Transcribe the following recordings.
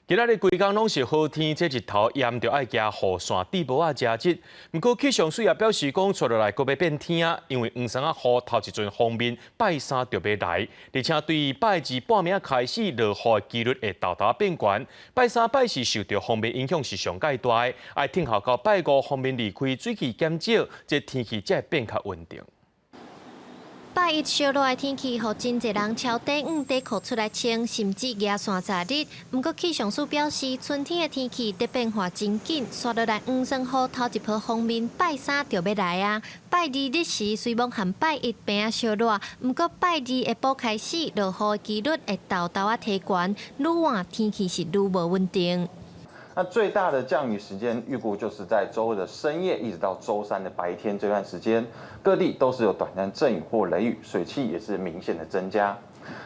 今仔日規工攏是好天，這日頭炎著愛驚雨傘戴帽仔遮遮。毋過氣象署也表示講，綴落來閣欲變天，因為黃衫仔雨頭一陣鋒面拜三就欲來，而且對拜二半暝開始落雨的機率會沓沓變懸。拜三拜四受著鋒面影響是上蓋大的，愛等候到拜五鋒面離開，水汽減少，這天氣才會變較穩定。拜一燒熱的天氣，予真濟人超短褲短褲出來穿，甚至舉傘遮日。毋過氣象署表示，春天的天氣佇變化真緊，紲落來黃霜雨頭一波鋒面，拜三就欲來啊。拜二日時雖罔和拜一般仔燒熱，毋過拜二下晡開始落雨的機率會沓沓仔提懸，愈晚天氣是愈無穩定。那最大的降雨時間預估就是在週二的深夜，一直到週三的白天這段時間，各地都是有短暫陣雨或雷雨，水汽也是明顯的增加。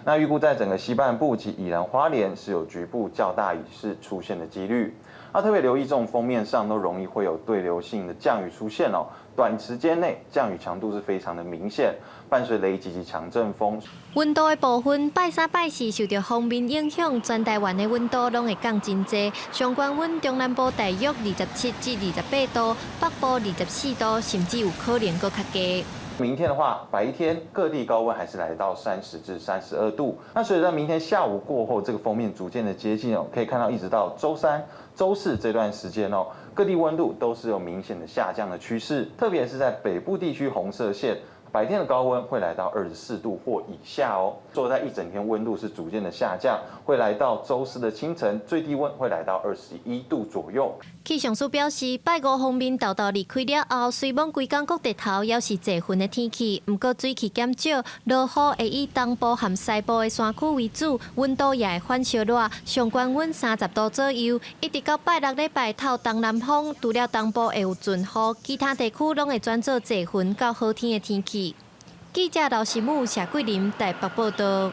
那預估在整個西半部及宜蘭花蓮是有局部較大雨勢出現的幾率。那特別留意這種鋒面上都容易會有對流性的降雨出現哦，短時間內降雨強度是非常的明顯，伴隨雷擊及強陣風。溫度的部分，拜三拜四受著鋒面影響，全台灣的溫度攏會降真濟。上懸溫中南部大約27至28度，北部24度，甚至有可能閣較低。明天的話，白天各地高溫還是來到30至32度。那隨着明天下午過後，這個鋒面逐漸的接近哦，可以看到一直到週三、週四這段時間哦，各地溫度都是有明顯的下降的趨勢，特別是在北部地區紅色線，白天的高溫會來到24度或以下哦。所以在一整天溫度是逐漸的下降，會來到週四的清晨，最低溫會來到21度左右。氣象署表示，拜五鋒面沓沓離開了後，雖罔規工各地頭猶是濟雲的天氣，毋過水汽減少，落雨會以東部和西部的山區為主，溫度也會反燒熱，上懸溫30度左右。一直到拜六禮拜透東南風，除了東部會有陣雨，其他地區攏會轉做濟雲到好天的天氣。記者劉新武、謝桂林台北報道。